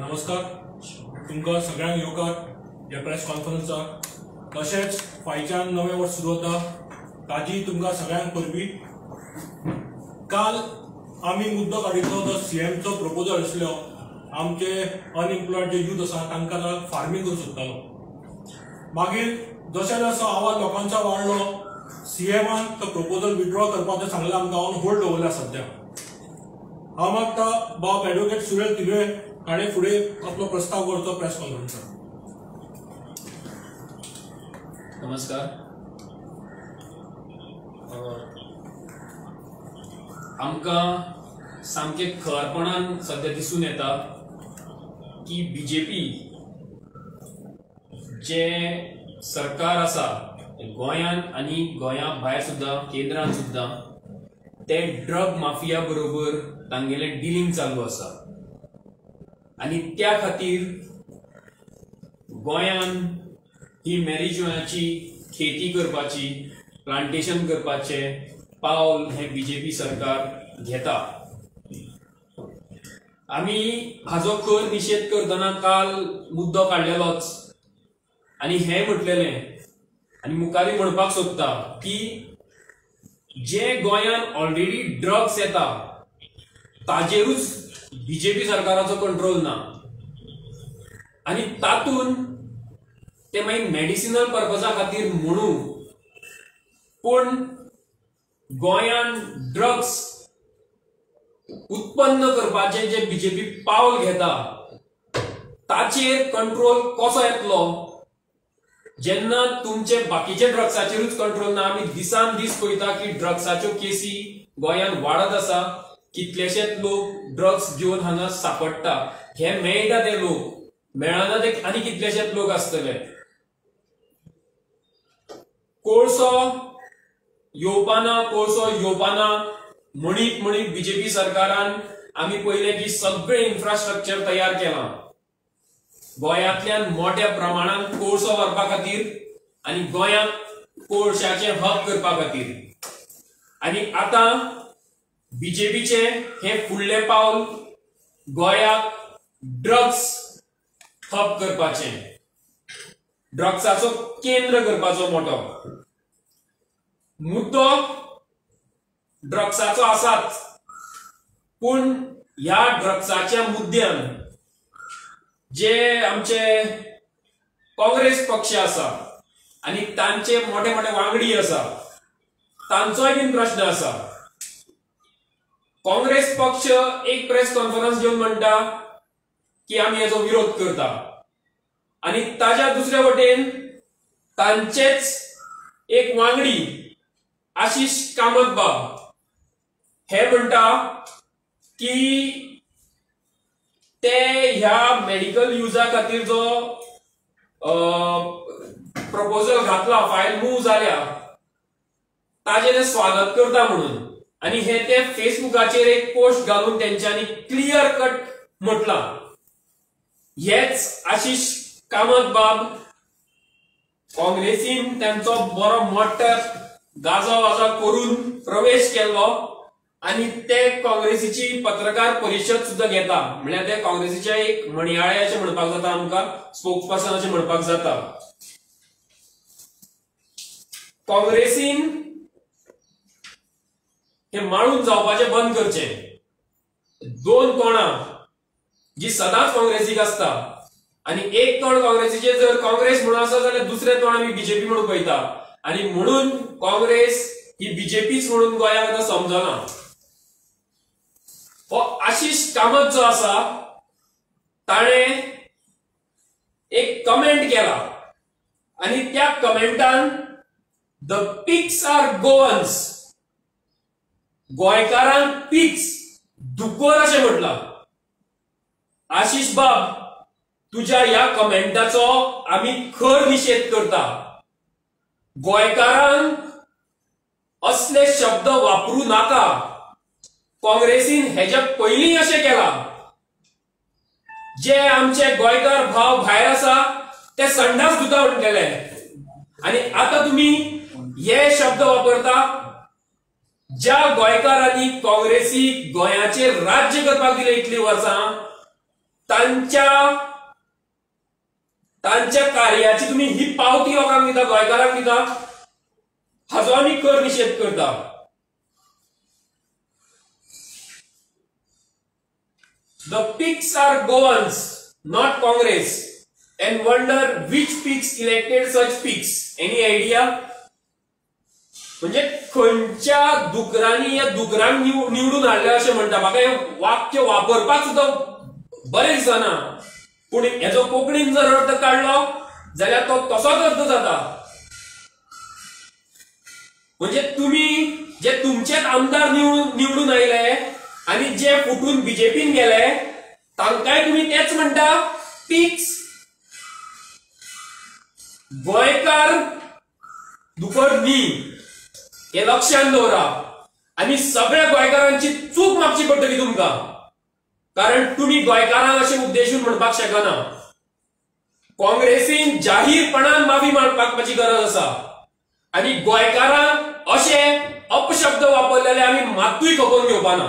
नमस्कार, तुमकां सगळ्यांक येवकार ह्या प्रेस कॉन्फरन्साक. तशेंच फायच्यान नवें वर्स सुरू जाता ताजी तुमकां सगळ्यांक परबी. काल आमी मुद्दो काडिल्लो तो सीएमचो प्रपोजल आसलो, आमचे अनएम्प्लॉयड जे यूथ आसा तांकां फार्मींग करूंक सोदतालो. मागीर जशें जसो आवाज लोकांचो वाडलो, सीएमान तो प्रपोजल विड्रॉ करपाचें सांगलें, आमकां ऑन होल्ड दवरला सद्या. हांव मागता बाब एडवोकेट सुरेल तिलवे हाणें फुडें आपलो प्रस्ताव करचो प्रेस कॉन्फरन्साक. नमस्कार. आमकां सामकें खरपणान सद्या दिसून येता की बीजेपी जे सरकार आसा गोंयान आनी गोंया भायर सुद्दां, केंद्रान सुद्दां, ते ड्रग माफिया बरोबर तांगेलें डिलींग चालू आसा आनी त्या खातीर गोंयान ही मॅरिजुआनाची खेती करपाची, प्लांटेशन करपाचें पावल हें बीजेपी सरकार घेता. आमी हाजो खर निशेध करतना काल मुद्दो काडलेलोच आनी हें म्हटलेलें आनी मुखारूय म्हणपाक सोदता की जे गोंयान ऑलरेडी ड्रग्स येता ताजेरूच बीजेपी सरकाराचो कंट्रोल ना आनी तातूंत ते मागीर मेडिसिनल पर्पजा खातीर म्हणू, पूण गोंयान ड्रग्स उत्पन्न करपाचें जे बीजेपी पावल घेता ताचेर कंट्रोल कसो येतलो जेन्ना तुमचे बाकीचे ड्रग्साचेरूच कंट्रोल ना? आमी दिसान दीस पळयता की ड्रग्साच्यो केसी गोंयांत वाडत आसा, कितलेशेच लोक ड्रग्स घेवन हांगा सापडटा. हे मेळटा ते लोक, मेळना ते आनी कितलेशेच लोक आसतले. कोळसो येवपाना, कोळसो येवपाना म्हणीत म्हणीत बीजेपी सरकारान आमी पळयलें की सगळें इन्फ्रास्ट्रक्चर तयार केलां गोंयांतल्यान मोठ्या प्रमाणात कोळसो व्हरपा खातीर आनी गोंयांत कोळशाचें हब करपा खातीर. आनी आतां बीजेपीचें हें फुडलें पावल गोंयाक ड्रग्स हब करपाचें, ड्रग्साचो केंद्र करपाचो मोठो मुद्दो ड्रग्साचो आसाच, पूण ह्या ड्रग्साच्या मुद्द्यान जे आमचे काँग्रेस पक्ष आसा आनी तांचे मोठे मोठे वांगडी आसा तांचोय बीन प्रश्न आसा. काँग्रेस पक्ष एक प्रेस कॉन्फरन्स घेवन म्हणटा की आमी हेजो विरोध करता आनी ताज्या दुसऱ्या वटेन तांचेच एक वांगडी आशिष कामत बाब हे म्हणटा की ते ह्या मेडिकल युजा खातीर जो प्रपोजल घातला, फायल मूव जाल्या ताजें ते स्वागत करता म्हणून. आनी हे ते फेसबुकाचेर एक पोस्ट घालून तेंच्यांनी क्लियर कट म्हटलां. हेच आशिष कामत बाब काँग्रेसीन तेंचो बरो मोठो गाजा वाजा करून प्रवेश केल्लो आनी ते काँग्रेसीची पत्रकार परिशद सुद्दां घेता, म्हणल्यार ते काँग्रेसीचे एक म्हणयाळे अशें म्हणपाक जाता, आमकां स्पोक्स पर्सन अशें म्हणपाक जाता. काँग्रेसीन हे माळून जावपाचें बंद करचें. दोन तोंडां जी सदांच काँग्रेसीक आसता आनी एक तोंड काँग्रेसीचें जर काँग्रेस म्हणून आसा जाल्यार दुसरें तोंड आमी बीजेपी म्हणून पळयता आनी म्हणून काँग्रेस ही बीजेपीच म्हणून गोंयाक आतां समजना. हो आशिष कामत जो आसा ताणें एक कमेंट केला आनी त्या कमेंटान the pigs R Goans, गोंयकारांक पिग्स, दुकोर अशें म्हटलां. आशिष बाब, तुज्या ह्या कमेंटाचो आमी खर निशेध करता. गोंयकारांक असले शब्द वापरू नाका. काँग्रेसीन हेज्या पयलीं अशें केलां. जे आमचे गोंयकार भाव भायर आसा ते संडास धुता म्हणटले आनी आतां तुमी हे शब्द वापरता. ज्या गोंयकारांनी काँग्रेसीक गोंयाचेर राज्य करपाक दिलें इतलीं वर्सां, तांच्या तांच्या कार्याची तुम्ही ही पावती लोकांक दिता, गोंयकारांक दिता, हाचो आमी कर निशेध करता. The pigs are Goans, not Congress, and wonder which pigs elected such pigs. Any idea? म्हणजे खंयच्या दुकरांनी ह्या दुकरांक निवडून हाडले अशें म्हणटा. म्हाका हें वाक्य वापरपाक सुद्दां बरें दिसना, पूण हेजो कोंकणीन जर अर्थ काडलो जाल्यार तो तसोच अर्थ जाता. म्हणजे तुमी जे तुमचेच आमदार निवडून आयले आनी जे फुटून बीजेपीन गेले तांकांय तुमी तेच म्हणटा पिक्स. गोंयकार दुकर न्ही हे लक्षात दवरा आनी सगळ्या गोंयकारांची चूक मागची पडटली तुमकां, कारण तुमी गोंयकारांक अशें उद्देशून म्हणपाक शकना. काँग्रेसीन जाहीरपणान माफी मागपाची गरज आसा आनी गोंयकारांक अशे अपशब्द वापरलेले आमी मातूय खपोवन घेवपाना.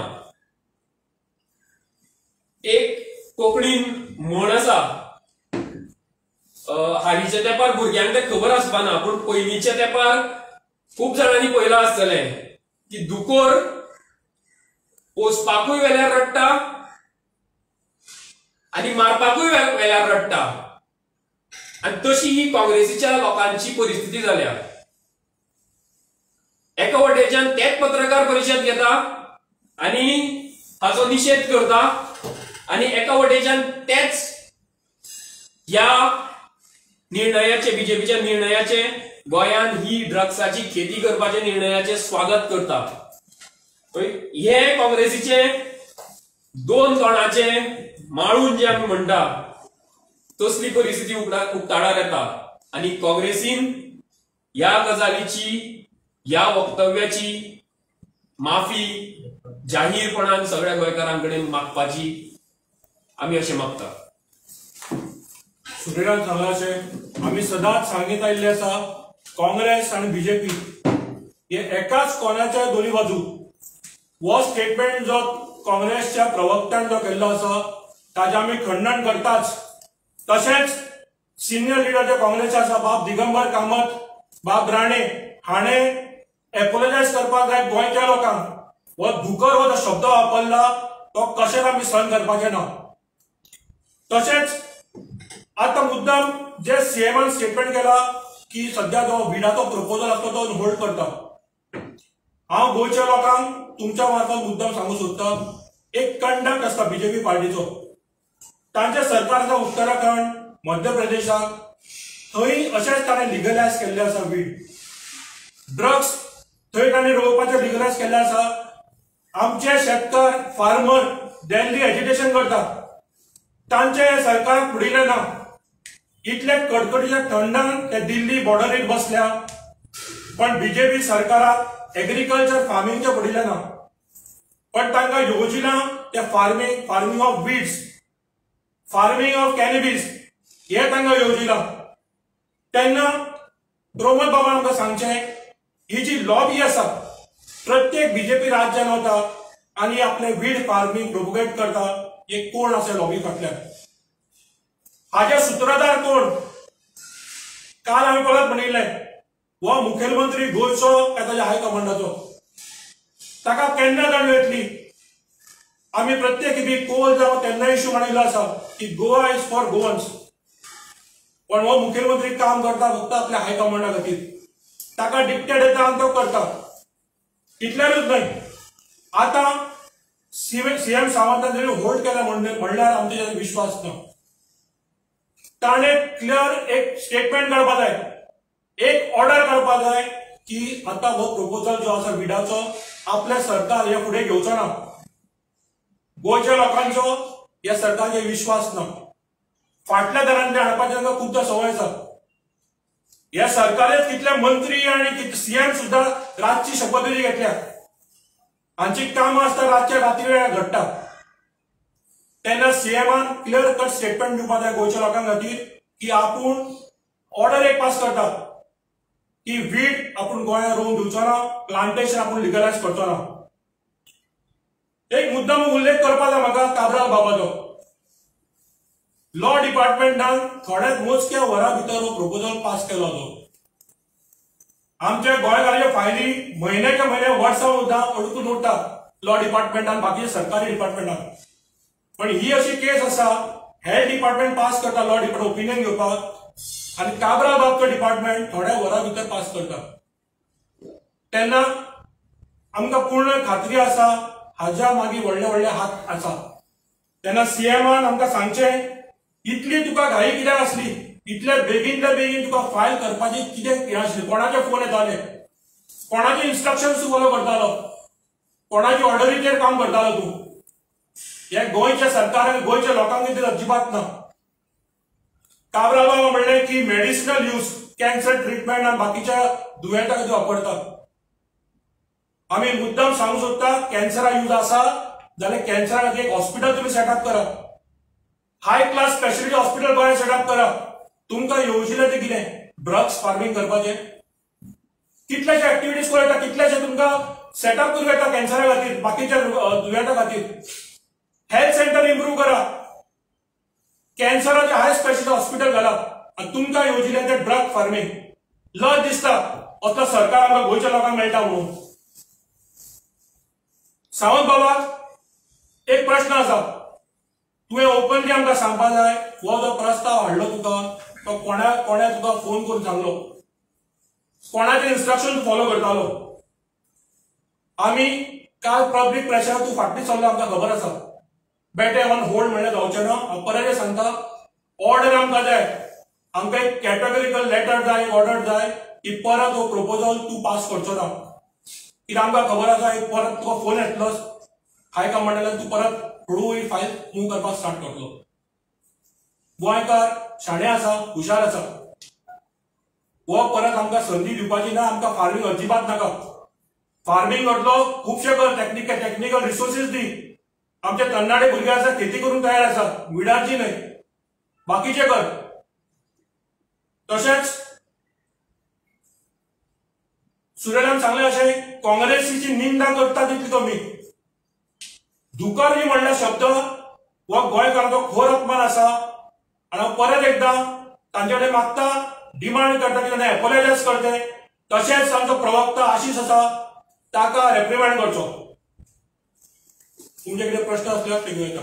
एक कोंकणीन म्हण आसा, हालींच्या तेंपार भुरग्यांक तें खबर आसपाना, पूण पयलींच्या तेंपार खूब जाणांनी पळयलां आसतलें की दुकोर पोसपाकूय वेल्यार रडटा आनी मारपाकूय वेल्यार रडटा. आनी तशी ही काँग्रेसीच्या लोकांची परिस्थिती जाल्या. एका वटेच्यान तेच पत्रकार परिशद घेता आनी हाचो निशेध करता आनी एका वटेच्यान तेच ह्या निर्णयाचे, बीजेपीच्या निर्णयाचे, गोंयांत ही ड्रग्साची खेती करपाच्या निर्णयाचे स्वागत करता. हे काँग्रेसीचे दोन तोंडाचे माळून जे आमी म्हणटा तसली परिस्थिती उक्ताडार येता आनी काँग्रेसीन ह्या गजालीची, ह्या वक्तव्याची माफी जाहीरपणान सगळ्या गोंयकारां कडेन मागपाची आमी अशें मागता. सुरेरान सांगलां अशें आमी सदांच सांगीत आयिल्ले आसा, काँग्रेस आनी बीजेपी हे एकाच कोणाच्या दोनी बाजू. हो स्टेटमेंट जो काँग्रेसच्या प्रवक्त्यान जो केल्लो आसा ताजें आमी खंडन करताच. तशेंच सिनियर लिडर जे काँग्रेसचे आसा बाब दिगंबर कामत, बाब राणे हाणे एपोलोजायज करपाक जाय गोंयच्या लोकांक. हो दुकर हो जो शब्द वापरला तो कशेंच आमी सहन करपाचे ना. तशेंच आतां मुद्दाम जे सीएमान स्टेटमेंट केला की सद्या जो विडाचो प्रपोजल आसता तो होल्ड करता. हांव गोंयच्या लोकांक तुमच्या मार्फत मुद्दाम सांगूंक सोदता, एक कंडक्ट आसता बीजेपी पार्टीचो. तांचे सरकार आसा उत्तराखंड, मध्य प्रदेशाक, थंय अशेंच ताणें लिगलायज केल्लें आसा वीड ड्रग्स, थंय ताणें रोवपाचें लिगलायज केल्लें आसा. आमचे शेतकार फार्मर दिल्ली एजिटेशन करता, तांचे सरकार फुडिल्लें ना. इतले कडकडीच्या थंडान ते दिल्ली बॉर्डरीर बसल्या, पण बीजेपी सरकाराक एग्रीकल्चर फार्मिंगचें पडिल्लें ना. पण तांकां येवजिलां ते farming of weeds, farming of cannabis हे तांकां येवजिलां. तेन्ना प्रमोद बाबान आमकां सांगचें, ही जी लॉबी आसा प्रत्येक बीजेपी राज्यान वता आनी आपले वीड फार्मिंग प्रोपोगेट करता, हे कोण आसा लॉबी फाटल्यान, हाजे सुत्रधार कोण? काल आमी परत म्हणिल्लें, हो मुखेलमंत्री गोंयचो काय ताज्या हायकमांडाचो, ताका केन्ना जाणीव येतली? आमी प्रत्येक खेपी कोल जावं तेन्ना इश्यू मांडिल्लो आसा की गोवा is for Goans, पण हो मुखेलमंत्री काम करता फक्त आपल्या हायकमांडा खातीर, ताका डिक्टेड येता आनी तो करता. इतल्यानूच न्हय, आतां सीएम सावंतान जरी होल्ड केला म्हणल्यार आमचेर विश्वास ना. ताणें क्लियर एक स्टेटमेंट काडपा जाय, एक ऑर्डर काडपा जाय की आतां हो प्रपोजल जो आसा विडाचो आपल्या सरकार हे फुडें घेवचो ना. गोंयच्या लोकांचो ह्या सरकारचेर विश्वास ना. फाटल्या दारांतले हाडपाची तांकां खुबदां संवय आसा. ह्या सरकारेच कितले मंत्री आनी सीएम सुद्दां रातची शपथविधी घेतल्या, हांची कामां आसता रातच्या राती वेळार घडटा. तेन्ना सीएमान क्लियर कट स्टेटमेंट दिवपाक जाय गोंयच्या लोकां खातीर की आपूण ऑर्डर एक पास करता की वीट आपूण गोंयांत रोवंक दिवचो ना, प्लांटेशन आपूण लिगलायज करचो ना. एक मुद्दाम उल्लेख करपा जाय म्हाका काब्राल बाबाचो. लॉ डिपार्टमेंटान थोड्या मोजक्या वरां भितर हो प्रपोजल पास केलो. तो आमच्या गोंयकाराच्यो फायली म्हयन्याच्या म्हयन्या वर्सां सुद्दां अडकून उरता लॉ डिपार्टमेंटान, बाकीच्या सरकारी डिपार्टमेंटान. पण ही अशी केस आसा, हेल्थ डिपार्टमेंट पास करता लॉ डिपार्टमेंट ओपिनियन घेवपाक आनी काब्राल बाबचो डिपार्टमेंट थोड्या वरां भितर पास करता. तेन्ना आमकां पूर्ण खात्री आसा हाज्या मागीर व्हडले व्हडले हात आसा. तेन्ना सीएमान आमकां सांगचें, इतली तुका घाई कित्याक आसली, इतले बेगीनल्या बेगीन तुका फायल करपाची कितें हें आसली? कोणाचे फोन येताले, कोणाचे इन्स्ट्रक्शन तूं फॉलो करतालो, कोणाची ऑर्डरीचेर काम करतालो तूं? हे गोंयच्या सरकारान गोंयच्या लोकांक कितें अजिबात ना. काब्राल बाबा म्हणलें की मेडिसिनल यूज, कॅन्सर ट्रिटमेंट आनी बाकीच्या दुयेंता खातीर वापरतात. आमी मुद्दाम सांगू सोदता, कॅन्सरा यूज आसा जाल्यार कॅन्सरा खातीर एक हॉस्पिटल तुमी सेटअप करा, हाय क्लास स्पेशलिटी हॉस्पिटल गोंयांत सेटअप करा. तुमकां येवजिलें तें कितें ड्रग्स फार्मींग करपाचें? कितल्याशे एक्टिविटीज करूं येता, कितल्याशे तुमकां सेटअप करूं येता कॅन्सरा खातीर, बाकीच्या दुयेंता खातीर. हेल्थ सेंटर इम्प्रूव करा, कॅन्सराचे हाय स्पेशलिटी हॉस्पिटल घाला. आनी तुमकां येवजिलें तें ड्रग फार्मींग. लज दिसता असलो सरकार आमकां गोंयच्या लोकांक मेळटा म्हणून. सावंत बाबाक एक प्रश्न आसा, तुवें ओपनली आमकां सांगपा जाय, हो जो प्रस्ताव हाडलो तुका तो कोणा कोणा तुका फोन करून सांगलो, कोणाचे इन्स्ट्रक्शन फॉलो करतालो? आमी काल पब्लीक प्रेशर तूं फाटली चल्लो आमकां खबर आसा. बेटे ऑन होल्ड म्हणल्यार जावचें ना. हांव परत सांगता, ऑर्डर आमकां जाय, आमकां एक कॅटेगरिकल लेटर जाय, एक ऑर्डर जाय की परत हो प्रपोजल तूं पास करचो ना. कित्याक आमकां खबर आसा एक परत तुका फोन येतलो हायकमांडांतल्यान, तूं परत हळू ही फायल मूव करपाक स्टार्ट करतलो. गोंयकार शाणे आसा, हुशार आसा, हो परत आमकां संदी दिवपाची ना. आमकां फार्मींग अजिबात नाका. फार्मींग करतलो खुबशे कर, टॅक्निकल रिसोर्सीस दी. आमचे तरणाटे भुरगे आसा, खेती करूंक तयार आसा, विडाची न्हय, बाकीचे कर. तशेंच सुरेलान सांगलें अशें, काँग्रेसीची निंदा करता तितली कमी. दुकर म्हणल्यार शब्द हो गोंयकारांचो खोर अपमान आसा. आनी हांव परत एकदां तांचे कडेन मागता, डिमांड करता की ताणें एपोलोजायज करचें. तशेंच आमचो प्रवक्ता आशिश आसा ताका रेप्रिमांड करचो. तुमचे कितें प्रश्न आसल्यार ते घेवं येता.